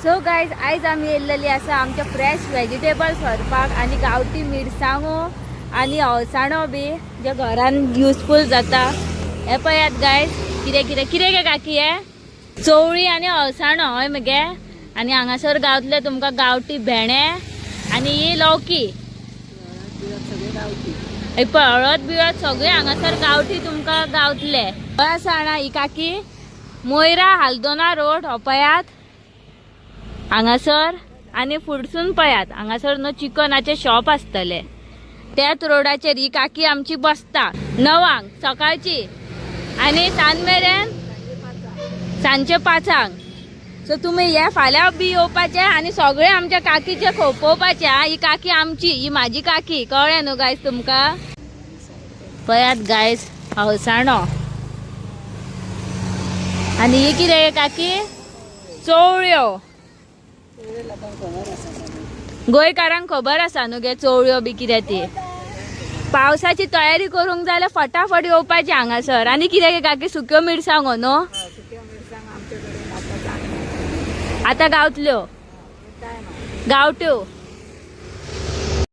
So guys, आयज आमी येयल्लेली आसा आमच्या फ्रेश वेजिटेबल्स व्हरपाक आनी गांवठी मिरसांगो आनी अळसाणो बी जे घरान युजफूल जाता. हे पळयात गायज, कितें कितें कितें गे काकी, हे चवळी आनी अळसाणो हय मगे. आनी हांगासर गावतले तुमकां गांवठी भेंडे आनी ही लौकी. हे पळय, हळद बिळद सगळे हांगासर गांवठी तुमकां गावतले. हय आसा जाणा, ही काकी मोयरा हालदोना रोड हो पळयात हांगासर. आनी फुडसून पळयात, हांगासर न्हू चिकनाचे शॉप आसतले. त्याच रोडाचेर ही काकी आमची बसता 9क सकाळची आनी सांज मेरेन, सांजचे 5क. सो तुमी हे फाल्यां बी येवपाचे आनी सगळे आमच्या काकीचे खोपोवपाचे. हा, ही काकी आमची, ही माझी काकी, कळ्ळें न्हू गायज तुमकां? पळयात गायज, हळसाणो. आनी ही कितें काकी? चवळ्यो. गोंयकारांक खबर आसा न्हू गे चवळ्यो बी कितें ती. पावसाची तयारी करूंक जाय जाल्यार फटाफट येवपाची हांगासर. आनी कितें गे काकी? सुक्यो मिरसांगो न्हू आतां गावतल्यो, गावट्यो.